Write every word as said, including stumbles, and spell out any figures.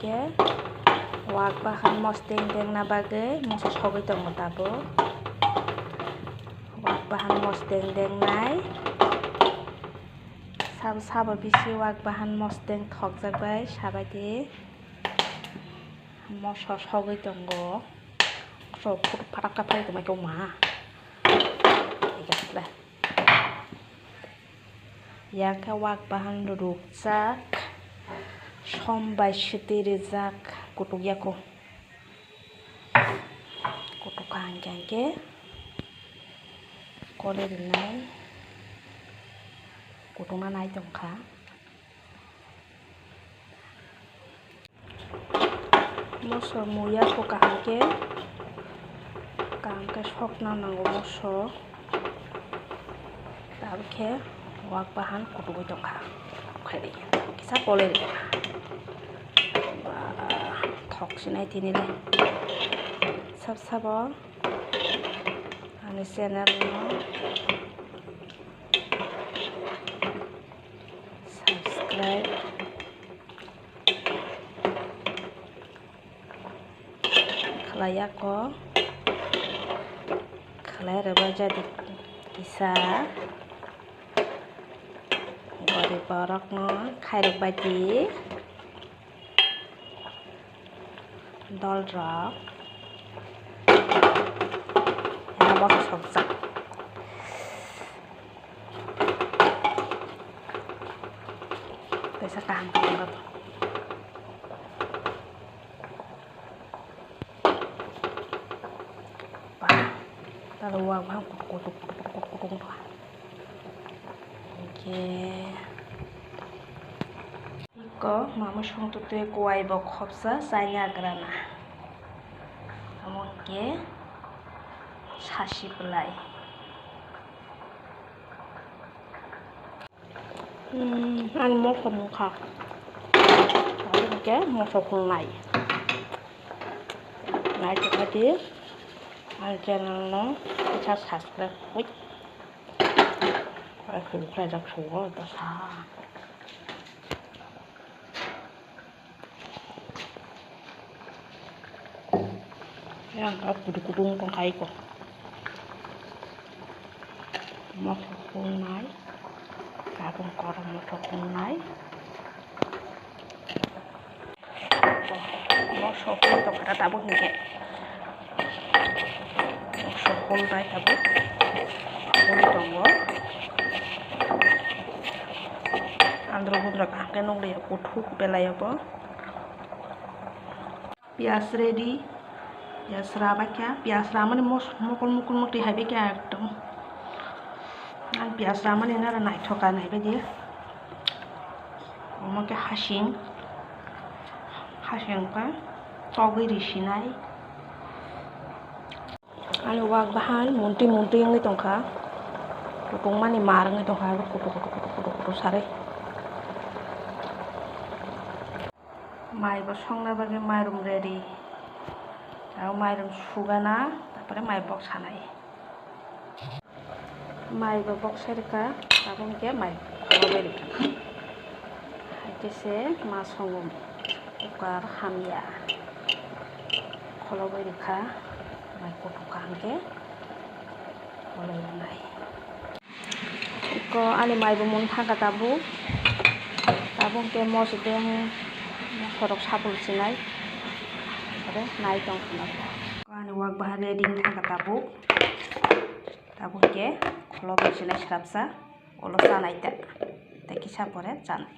Khe wak bahan mosdeng dengna bagwi moso sogwi tongo tabuk. Wak bahan mosdeng dengnai. Sabo sabo bisi wak bahan mosdeng thokjak bai sabaidi moso sogwi tongo. Moso phuru pharakta phai tongmai khe wngma. Yang khe wak bahan rukjak, som bai swtwi rijak, kutuk yako. Kutuk kha hwnkhe hwnkhe kole rinai, kutukna nai tongkha. Moso muya kho kaham khe, kaham khe sokna nango moso. Tabuk khe wak bahan kutugwi tongkha. Khaidi kisa kolai rikha. Ba, thok sinai tini le. Sab sabo ani channel no subscribe khlai ya kho, khlai rwbaijadi kisa, gorib borokno khairok bai di, dol rok, abo khe sokjak. Kaisa kaham kaham khe. Ba, talo wak bang kutuk kutuk kutuk kutuk kutuk wngkha. Hwnkhe iko mama songtutwi kuwai bo khopsa chaina agrana. Omo hwnkhe sasi bwlai. Hmm, ani moso nungkha. Abo hwnkhe moso khulnai. Naitokmani ani channel no kisa subscribe khlai. Ai, khulkhlaijak sugo, ta sa. Yang ka kudu kudu tongkha iko. Moso khulnai, tabuk kormo moso khulnai. Moso khul tongkha tabuk hwnkhe. Moso khulnai tabuk khul tongo. Andro gundro kaham khe nukliya kuthuk belai obo. Piyaj ready, piyaj rabaikha, piyaj ramani mos-, mokol mokol mokol hai baikha ekdom. Ang piyaj ramani nara naithok kha naibaidi. Omo khe hasing, hasing khe togwi risinai. Ani wak bahan muntwi muntwi wngwi tongkha, kutungmani mar wngwi tongkha, kutu kutu kutu kutu kutu sarwi. Mai bo songna bagwi mairum ready. Aro mairum sugana, tarpore mai bok sanai. Mai bo bok sai rwkha, abo hwnkhe mai kholobai rwkha. Hai khe se ma songo cooker hamya. Kholobai rwkha, mai kuthuk kaham khe kholobaiwi nai. Iko ani mai bo mung thangkha tabuk. Tabuk hwnkhe moso deng, moso rok sapul sinai. Ore nai tong khna. Ani wak bahan ready wng thangkha tabuk. Tabuk hwnkhe kholobai sinai srapsa. Ulo chanai ta. Tei kisa pore chanai.